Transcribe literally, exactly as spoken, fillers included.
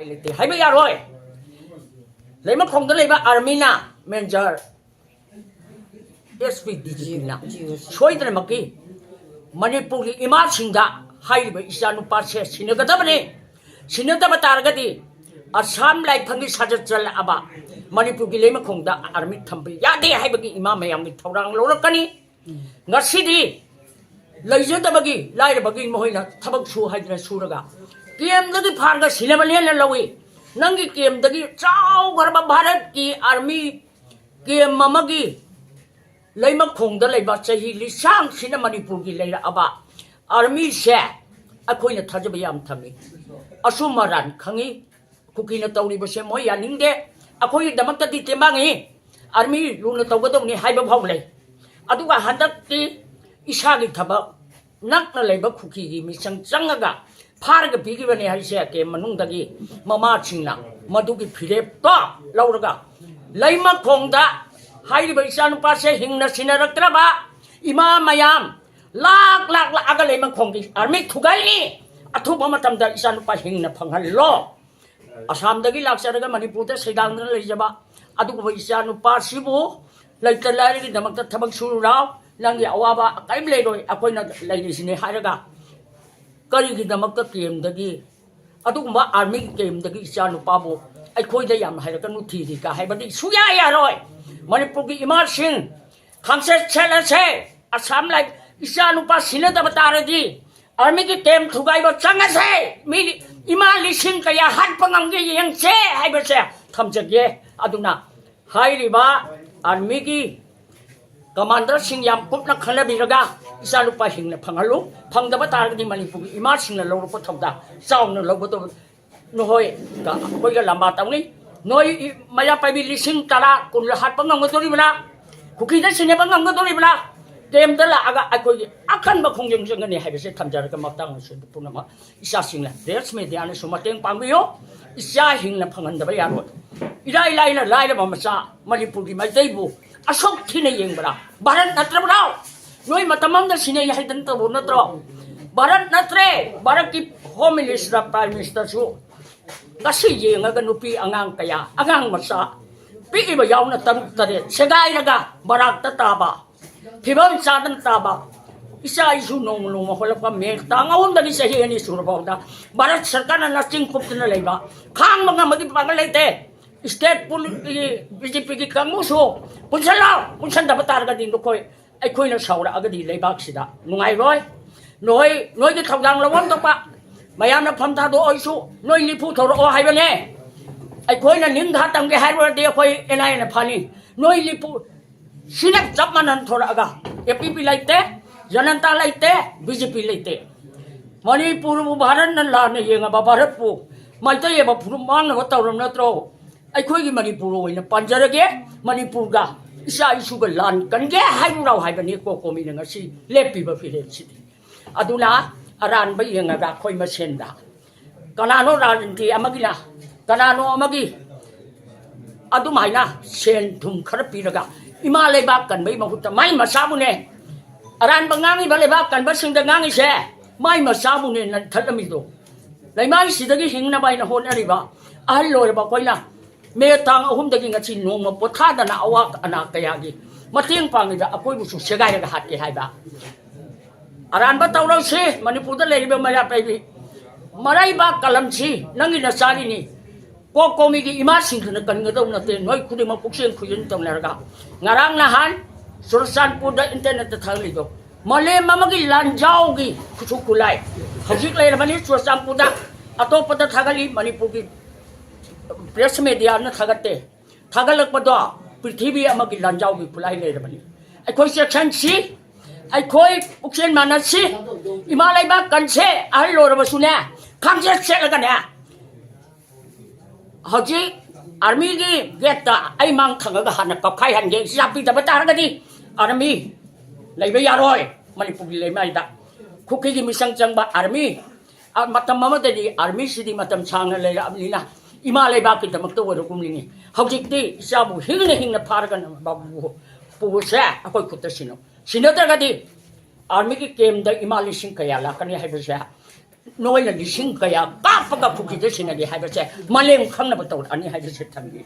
ꯂꯩꯇꯦ ꯍꯥꯏꯕ ꯌꯥꯔꯣꯏ꯫ ꯂꯩꯃꯈꯣꯡꯗ ꯂꯩꯕ ꯑꯥꯔꯃꯤꯅ, major S P D G ꯄꯤꯅ ꯁꯣꯏꯗꯅꯃꯛꯀꯤ ꯃꯅꯤꯄꯨꯔꯒꯤ ꯏꯃꯥꯁꯤꯡꯗ ꯍꯥꯏꯔꯤꯕ ꯏꯆꯥꯅꯨꯄꯥꯁꯦ ꯁꯤꯟꯅꯒꯗꯕꯅꯤ꯫ ꯁꯤꯟꯅꯗꯕ ꯇꯥꯔꯒꯗꯤ ꯑꯁꯥꯝ ꯂꯥꯏꯐꯝꯒꯤ ꯁꯥꯖꯠ ꯆꯠꯂꯛꯑꯕ ꯃꯅꯤꯄꯨꯔꯒꯤ ꯂꯩꯃꯈꯣꯡꯗ ꯑꯥꯔꯃꯤ ꯊꯝꯕ ꯌꯥꯗꯦ ꯍꯥꯏꯕꯒꯤ ꯏꯃꯥ ꯃꯌꯥꯝꯒꯤ ꯊꯧꯔꯥꯡ ꯂꯧꯔꯛꯀꯅꯤ꯫ ꯉꯁꯤꯗꯤ ꯂꯩꯖꯗꯕꯒꯤ, ꯂꯥꯏꯔꯕꯒꯤ ꯃꯈꯣꯏꯅ ꯊꯕꯛ ꯁꯨ ꯍꯥꯏꯗꯅ ꯁꯨꯔꯒ ꯀꯦꯝꯗꯒꯤ ꯐꯥꯔꯒ ꯁꯤꯟꯅꯕꯅꯦꯅ ꯂꯧꯏ꯫ ꯅꯪꯒꯤ ꯀꯦꯝꯗꯒꯤ ꯆꯥꯎꯈ꯭ꯔꯕ ꯚꯥꯔꯠꯀꯤ ꯑꯥꯔꯃꯤ ꯀꯦꯝ ꯑꯃꯒꯤ ꯂꯩꯃꯈꯣꯡꯗ ꯂꯩꯕ ꯆꯍꯤ ꯂꯤꯁꯥꯡꯁꯤꯅ ꯃꯅꯤꯄꯨꯔꯒꯤ ꯂꯩꯔꯛꯑꯕ ꯑꯥꯔꯃꯤꯁꯦ ꯑꯩꯈꯣꯏꯅ ꯊꯥꯖꯕ ꯌꯥꯝ ꯊꯝꯃꯤ꯫ ꯑꯆꯨꯝ ꯑꯔꯥꯟ ꯈꯪꯉꯤ꯫ ꯀꯨꯀꯤꯅ ꯇꯧꯔꯤꯕꯁꯦ ꯃꯣꯏ ꯌꯥꯅꯤꯡꯗꯦ꯫ ꯑꯩꯈꯣꯏꯒꯤꯗꯃꯛꯇꯗꯤ ꯇꯦꯡꯕꯥꯡꯉꯤ ꯑꯥꯔꯃꯤ ꯂꯨꯅ ꯇꯧꯒꯗꯧꯅꯤ ꯍꯥꯏꯕ ꯐꯥꯎ ꯂꯩ꯫ ꯑꯗꯨꯒ ꯍꯟꯗꯛꯇꯤ ꯏꯁꯥꯒꯤ ꯊꯕꯛ ꯅꯛꯅ ꯂꯩꯕ ꯀꯨꯀꯤꯒꯤ ꯃꯤꯆꯪ ꯆꯪꯉꯒ ꯐꯥꯔꯒ ꯄꯤꯈꯤꯕꯅꯦ ꯍꯥꯏꯁꯦ꯫ ꯀꯦꯝ ꯃꯅꯨꯡꯗꯒꯤ ꯃꯃꯥꯁꯤꯡꯅ ꯃꯗꯨꯒꯤ ꯐꯤꯔꯦꯞꯇꯣ ꯂꯧꯔꯒ ꯂꯩꯃꯈꯣꯡꯗ ꯍꯥꯏꯔꯤꯕ ꯏꯆꯥꯅꯨꯄꯥꯁꯦ ꯍꯤꯡꯅ ꯁꯤꯟꯅꯔꯛꯇ꯭ꯔꯕ ꯏꯃꯥ ꯃꯌꯥꯝ ꯂꯥꯛ ꯂꯥꯛ ꯂꯥꯛꯑꯒ ꯂꯩꯃꯈꯣꯡꯒꯤ ꯑꯥꯔꯃꯤ ꯊꯨꯒꯥꯏꯔꯤ꯫ ꯑꯊꯨꯕ ꯃꯇꯝꯗ ꯏꯆꯥꯅꯨꯄꯥ ꯍꯤꯡꯅ ꯐꯪꯍꯜꯂꯣ꯫ ꯑꯁꯥꯝꯗꯒꯤ ꯂꯥꯛꯆꯔꯒ ꯃꯅꯤꯄꯨꯔꯗ ꯁꯩꯗꯥꯡꯗꯨꯅ ꯂꯩꯖꯕ ꯑꯗꯨꯒꯨꯝꯕ ꯏꯆꯥꯅꯨꯄꯥꯁꯤꯕꯨ ꯂꯩꯇ ꯂꯥꯏꯔꯒꯤꯗꯃꯛꯇ ꯊꯕꯛ ꯁꯨꯔꯨꯔꯥꯎ, ꯅꯪꯒꯤ ꯑꯋꯥꯕ ꯀꯔꯤꯝ ꯂꯩꯔꯣꯏ, ꯑꯩꯈꯣꯏꯅ ꯂꯩꯔꯤꯁꯤꯅꯤ ꯍꯥꯏꯔꯒ ꯀꯔꯤꯒꯤꯗꯃꯛꯇ ꯀꯦꯝꯗꯒꯤ, ꯑꯗꯨꯒꯨꯝꯕ ꯑꯥꯔꯃꯤ ꯀꯦꯝꯗꯒꯤ ꯏꯆꯥꯅꯨꯄꯥꯕꯨ ꯑꯩꯈꯣꯏꯗ ꯌꯥꯝ ꯍꯥꯏꯔꯛꯀꯅꯨ ꯊꯤꯔꯤ ꯀ ꯍꯥꯏꯕꯗꯤ ꯁꯨꯡꯌꯥ ꯌꯥꯔꯣꯏ꯫ ꯃꯅꯤꯄꯨꯔꯒꯤ ꯏꯃꯥꯁꯤꯡ ꯈꯪꯆꯦꯠ ꯁꯦꯠꯂꯁꯦ꯫ ꯑꯁꯥꯝ ꯂꯥꯏ ꯏꯆꯥꯅꯨꯄꯥ ꯁꯤꯟꯅꯗꯕ ꯇꯥꯔꯗꯤ ꯑꯥꯔꯃꯤꯒꯤ ꯀꯦꯝ ꯊꯨꯒꯥꯏꯕ ꯆꯪꯉꯁꯦ꯫ ꯃꯤ ꯏꯃꯥ ꯂꯤꯁꯤꯡ ꯀꯌꯥ ꯍꯥꯠꯄ ꯉꯝꯒꯦ ꯌꯦꯡꯁꯦ ꯍꯥꯏꯕꯁꯦ ꯊꯝꯖꯒꯦ꯫ ꯑꯗꯨꯅ ꯍꯥꯏꯔꯤꯕ ꯑꯥꯔꯃꯤꯒꯤ ꯀꯃꯥꯟꯗꯔꯁꯤꯡ ꯌꯥꯝ ꯀꯨꯞꯅ ꯈꯟꯅꯕꯤꯔꯒ ꯏꯆꯥꯅꯨꯄꯥ ꯍꯤꯡꯅ ꯐꯪꯍꯜꯂꯨ꯫ ꯐꯪꯗꯕ ꯇꯥꯔꯒꯗꯤ ꯃꯅꯤꯄꯨꯔꯒꯤ ꯏꯃꯥꯁꯤꯡꯅ ꯂꯧꯔꯛꯄ ꯊꯧꯗꯥꯡ ꯆꯥꯎꯅ ꯂꯧꯒꯗꯕ꯫ ꯅꯈꯣꯏꯒ ꯑꯩꯈꯣꯏꯒ ꯂꯝꯕꯥ ꯇꯧꯅꯤ꯫ ꯅꯣꯏ ꯃꯩꯔꯥ ꯄꯥꯏꯕꯤ ꯂꯤꯁꯤꯡ ꯇꯔꯥ, ꯀꯨꯟ ꯍꯥꯠꯄ ꯉꯝꯒꯗꯣꯔꯤꯕ꯭ꯔꯥ? ꯀꯨꯀꯤꯗ ꯁꯤꯟꯅꯕ ꯉꯝꯒꯗꯣꯔꯤꯕ꯭ꯔꯥ? ꯀꯦꯝꯗ ꯂꯥꯛꯑꯒ ꯑꯩꯈꯣꯏꯒꯤ ꯑꯀꯟꯕ ꯈꯣꯡꯖꯪ ꯆꯪꯒꯅꯤ ꯍꯥꯏꯕꯁꯦ ꯊꯝꯖꯔꯒ ꯃꯇꯥꯡ ꯑꯁꯤꯗ ꯄꯨꯝꯅꯃꯛ ꯏꯆꯥꯁꯤꯡꯅ ꯄ꯭ꯔꯦꯁ ꯃꯦꯗꯤꯌꯥꯅꯁꯨ ꯃꯇꯦꯡ ꯄꯥꯡꯕꯤꯌꯨ꯫ ꯏꯆꯥ ꯍꯤꯡꯅ ꯐꯪꯍꯟꯗꯕ ꯌꯥꯔꯣꯏ꯫ ꯏꯔꯥꯏ ꯂꯥꯏꯅ ꯂꯥꯏꯔꯕ ꯃꯆꯥ ꯃꯅꯤꯄꯨꯔꯒꯤ ꯃꯩꯇꯩꯕꯨ ꯑꯁꯨꯛ ꯊꯤꯅ ꯌꯦꯡꯕ꯭ꯔꯥ? ꯚꯥꯔꯠ ꯅꯠꯇ꯭ꯔꯕ꯭ꯔꯣ? ꯅꯣꯏ ꯃꯇꯝ ꯑꯃꯗ ꯁꯤꯟꯅꯩ ꯍꯥꯏꯗꯅ ꯇꯧꯕ ꯅꯠꯇ꯭ꯔꯣ? ꯚꯥꯔꯠ ꯅꯠꯇ꯭ꯔꯦ꯫ ꯚꯥꯔꯠꯀꯤ ꯍꯣꯝ ꯃꯤꯅꯤꯁꯇꯔ, ꯄ꯭ꯔꯥꯏꯝ ꯃꯤꯅꯤꯁꯇꯔꯁꯨ ꯉꯁꯤ ꯌꯦꯡꯉꯒ ꯅꯨꯄꯤ ꯑꯉꯥꯡ ꯀꯌꯥ, ꯑꯉꯥꯡ ꯃꯆꯥ ꯄꯤꯛꯏꯕ ꯌꯥꯎꯅ ꯇꯔꯨꯛ ꯇꯔꯦꯠ ꯁꯦꯒꯥꯏꯔꯒ ꯕꯔꯥꯛꯇ ꯇꯥꯕ, ꯐꯤꯕꯝ ꯆꯥꯗꯅ ꯇꯥꯕ, ꯏꯆꯥ ꯏꯁꯨ ꯅꯣꯡꯃ ꯅꯣꯡꯃ ꯍꯣꯜꯂꯛꯄ꯫ ꯃꯦ ꯇꯥꯡ ꯑꯍꯨꯝꯗꯒꯤ ꯆꯍꯤ ꯑꯅꯤ ꯁꯨꯔ ꯐꯥꯎꯗ ꯚꯥꯔꯠ ꯁꯔꯀꯥꯔꯅ ꯅꯆꯤꯡ ꯈꯨꯞꯇꯨꯅ ꯂꯩꯕ, ꯈꯥꯡꯕ ꯉꯝꯕꯒꯤ ꯄꯥꯡꯒꯜ ꯂꯩꯇꯦ꯫ ꯁ꯭ꯇꯦꯠ ꯄꯨ-, ꯕꯤ ꯖꯦ ꯄꯤꯒꯤ ꯀꯥꯡꯕꯨꯁꯨ ꯄꯨꯟꯁꯜꯂꯣ, ꯄꯨꯟꯁꯟꯗꯕ ꯇꯥꯔꯒꯗꯤ ꯅꯈꯣꯏ, ꯑꯩꯈꯣꯏꯅ ꯁꯥꯎꯔꯛꯑꯒꯗꯤ ꯂꯩꯕꯥꯛꯁꯤꯗ ꯅꯨꯡꯉꯥꯏꯔꯣꯏ꯫ ꯅꯣꯏ, ꯅꯣꯏꯒꯤ ꯊꯧꯗꯥꯡ ꯂꯧꯐꯝ ꯊꯣꯛꯄ ꯃꯌꯥꯝꯅ ꯐꯝ ꯊꯥꯗꯣꯛꯑꯣꯏꯁꯨ ꯅꯣꯏ ꯅꯤꯐꯨ ꯊꯧꯔꯛꯑꯣ ꯍꯥꯏꯕꯅꯦ꯫ ꯑꯩꯈꯣꯏꯅ ꯅꯤꯡꯊꯥ ꯇꯝꯒꯦ ꯍꯥꯏꯔꯨꯔꯗꯤ ꯑꯩꯈꯣꯏ ꯑꯦꯟ ꯑꯥꯏ ꯑꯦꯅ ꯐꯅꯤ꯫ ꯅꯣꯏ ꯅꯤꯐꯨ ꯁꯤꯅ ꯆꯞ ꯃꯥꯟꯅꯅ ꯊꯣꯔꯛꯑꯒ ꯑꯦ ꯄꯤ ꯄꯤ ꯂꯩꯇꯦ, ꯖꯅꯟꯇꯥ ꯂꯩꯇꯦ, ꯕꯤ ꯖꯦ ꯄꯤ ꯂꯩꯇꯦ꯫ ꯃꯅꯤꯄꯨꯔꯕꯨ ꯚꯥꯔꯠꯅ ꯂꯥꯟꯅ ꯌꯦꯡꯉꯕ, ꯚꯥꯔꯠꯄꯨ ꯃꯩꯇꯩ ꯑꯃ ꯐꯨꯔꯨꯞ ꯃꯥꯡꯅꯕ ꯇꯧꯔꯝ ꯅꯠꯇ꯭ꯔꯣ? ꯑꯩꯈꯣꯏꯒꯤ ꯃꯅꯤꯄꯨꯔ ꯑꯣꯏꯅ ꯄꯥꯟꯖꯔꯒꯦ, ꯃꯅꯤꯄꯨꯔꯒ ꯏꯆꯥ ꯏꯁꯨꯒ ꯂꯥꯟ ꯀꯟꯒꯦ ꯍꯥꯏꯔꯨꯔꯥꯎ ꯍꯥꯏꯕꯅꯤ ꯀꯣꯀꯣꯃꯤꯅ ꯉꯁꯤ ꯂꯦꯞꯄꯤꯕ ꯐꯤꯔꯦꯞꯁꯤꯗꯤ꯫ ꯑꯗꯨꯅ ꯑꯔꯥꯟꯕ ꯌꯦꯡꯉꯒ ꯑꯩꯈꯣꯏ ꯃꯁꯦꯟꯗ ꯀꯅꯥꯅꯣ ꯔꯥꯖꯅꯤꯇꯤ ꯑꯃꯒꯤꯅ, ꯀꯅꯥꯅꯣ ꯑꯃꯒꯤ ꯑꯗꯨꯃꯥꯏꯅ ꯁꯦꯟ ꯊꯨꯝ ꯈꯔ ꯄꯤꯔꯒ ꯏꯃꯥ ꯂꯩꯕꯥꯛ ꯀꯟꯕꯒꯤ ꯃꯍꯨꯠꯇ ꯃꯥꯏ ꯃꯆꯥꯕꯨꯅꯦ, ꯑꯔꯥꯟꯕ ꯉꯥꯡꯉꯤꯕ ꯂꯩꯕꯥꯛ ꯀꯟꯕꯁꯤꯡꯗ ꯉꯥꯡꯉꯤꯁꯦ, ꯃꯥꯏ ꯃꯆꯥꯕꯨꯅꯦ ꯅꯟꯊꯠꯂꯝꯃꯤꯗꯣ꯫ ꯂꯩꯃꯥꯏꯁꯤꯗꯒꯤ ꯍꯤꯡꯅꯕ ꯍꯥꯏꯅ ꯍꯣꯠꯅꯔꯤꯕ ꯑꯍꯜ ꯑꯣꯏꯔꯕ ꯑꯩꯈꯣꯏꯅ ꯃꯦ ꯇꯥꯡ ꯑꯍꯨꯝꯗꯒꯤ ꯉꯁꯤ ꯅꯣꯡꯃ ꯄꯣꯊꯥꯗꯅ ꯑꯋꯥ ꯑꯅꯥ ꯀꯌꯥꯒꯤ ꯃꯇꯦꯡ ꯄꯥꯡꯉꯤꯕ ꯑꯩꯈꯣꯏꯕꯨꯁꯨ ꯁꯦꯒꯥꯏꯔꯒ ꯍꯥꯠꯀꯦ ꯍꯥꯏꯕ꯫ ꯑꯔꯥꯟꯕ ꯇꯧꯔꯧꯁꯤ꯫ ꯃꯅꯤꯄꯨꯔꯗ ꯂꯩꯔꯤꯕ ꯃꯩꯔꯥ ꯄꯥꯏꯕꯤ, ꯃꯔꯩꯕꯥꯛ ꯀꯂꯝꯁꯤ ꯅꯪꯒꯤ ꯅꯆꯥꯒꯤꯅꯤ꯫ ꯀꯣꯛ ꯀꯣꯃꯤꯒꯤ ꯏꯃꯥꯁꯤꯡꯗꯨꯅ ꯀꯟꯒꯗꯧ ꯅꯠꯇꯦ꯫ ꯅꯣꯏ ꯈꯨꯗꯤꯡꯃꯛ ꯄꯨꯛꯆꯦꯟ ꯈꯣꯏꯖꯟ ꯇꯧꯅꯔꯒ ꯉꯔꯥꯡ ꯅꯍꯥꯟ ꯆꯨꯔꯆꯥꯟꯄꯨꯔꯗ ꯏꯟꯇꯔꯅꯦꯠꯇ ꯊꯥꯒꯠꯂꯤꯗꯣ, ꯃꯥꯂꯦꯝ ꯑꯃꯒꯤ ꯂꯥꯟꯖꯥꯎꯒꯤ ꯈꯨꯠꯁꯨ ꯈꯨꯠꯂꯥꯏ ꯍꯧꯖꯤꯛ ꯂꯩꯔꯕꯅꯤ ꯆꯨꯔꯆꯥꯟꯄꯨꯔꯗ꯫ ꯑꯇꯣꯞꯄꯗ ꯊꯥꯒꯠꯂꯤ, ꯃꯅꯤꯄꯨꯔꯒꯤ ꯄ꯭ꯔꯦꯁ ꯃꯦꯗꯤꯌꯥꯅ ꯊꯥꯒꯠꯇꯦ꯫ ꯊꯥꯒꯠꯂꯛꯄꯗꯣ ꯄ꯭ꯔꯤꯊꯤꯕꯤ ꯑꯃꯒꯤ ꯂꯥꯟꯖꯥꯎꯒꯤ ꯈꯨꯠꯂꯥꯏ ꯂꯩꯔꯕꯅꯤ꯫ ꯑꯩꯈꯣꯏ ꯆꯦꯛꯁꯟꯁꯤ, ꯑꯩꯈꯣꯏ ꯄꯨꯛꯆꯦꯟ ꯃꯥꯟꯅꯁꯤ, ꯏꯃꯥ ꯂꯩꯕꯥꯛ ꯀꯟꯁꯦ꯫ ꯑꯍꯜ ꯑꯣꯏꯔꯕꯁꯨꯅꯦ, ꯈꯥꯡꯆꯦꯠ ꯁꯦꯠꯂꯒꯅꯦ, ꯍꯧꯖꯤꯛ ꯑꯥꯔꯃꯤꯒꯤ ꯒꯦꯠꯇ ꯑꯩ ꯃꯥꯡ ꯊꯪꯉꯒ ꯍꯥꯟꯅ ꯀꯞꯈꯥꯏꯍꯟꯒꯦ꯫ ꯏꯆꯥ ꯄꯤꯗꯕ ꯇꯥꯔꯒꯗꯤ ꯑꯥꯔꯃꯤ ꯂꯩꯕ ꯌꯥꯔꯣꯏ ꯃꯅꯤꯄꯨꯔꯒꯤ ꯂꯩꯃꯥꯏꯗ꯫ ꯈꯨꯀꯤꯒꯤ ꯃꯤꯆꯪ ꯆꯪꯕ ꯑꯥꯔꯃꯤ, ꯑ, ꯃꯇꯝ ꯑꯃꯗꯗꯤ ꯑꯥꯔꯃꯤꯁꯤꯗꯤ ꯃꯇꯝ ꯁꯥꯡꯅ ꯂꯩꯔꯛꯑꯕꯅꯤꯅ ꯏꯃꯥ ꯂꯩꯕꯥꯛꯀꯤꯗꯃꯛꯇ ꯑꯣꯏꯔꯒꯨꯝꯅꯤꯡꯉꯤ꯫ ꯍꯧꯖꯤꯛꯇꯤ ꯏꯆꯥꯕꯨ ꯍꯤꯡꯅ ꯍꯤꯡꯅ ꯐꯥꯔꯒ ꯕꯥꯕꯨꯕꯨ ꯄꯨꯕꯁꯦ ꯑꯩꯈꯣꯏ ꯈꯨꯠꯇ ꯁꯤꯟꯅꯧ꯫ ꯁꯤꯟꯅꯗ꯭ꯔꯒꯗꯤ ꯑꯥꯔꯃꯤꯒꯤ ꯀꯦꯝꯗ ꯏꯃꯥ ꯂꯤꯁꯤꯡ ꯀꯌꯥ ꯂꯥꯛꯀꯅꯤ ꯍꯥꯏꯕꯁꯦ ꯅꯣꯏꯅ ꯂꯤꯁꯤꯡ ꯀꯌꯥ ꯀꯥꯞꯄꯒ ꯀꯨꯀꯤꯗ ꯁꯤꯟꯅꯔꯤ ꯍꯥꯏꯕꯁꯦ ꯃꯥꯂꯦꯝ ꯈꯪꯅꯕ ꯇꯧꯔꯛꯑꯅꯤ ꯍꯥꯏꯕꯁꯦ ꯊꯝꯕꯤ꯫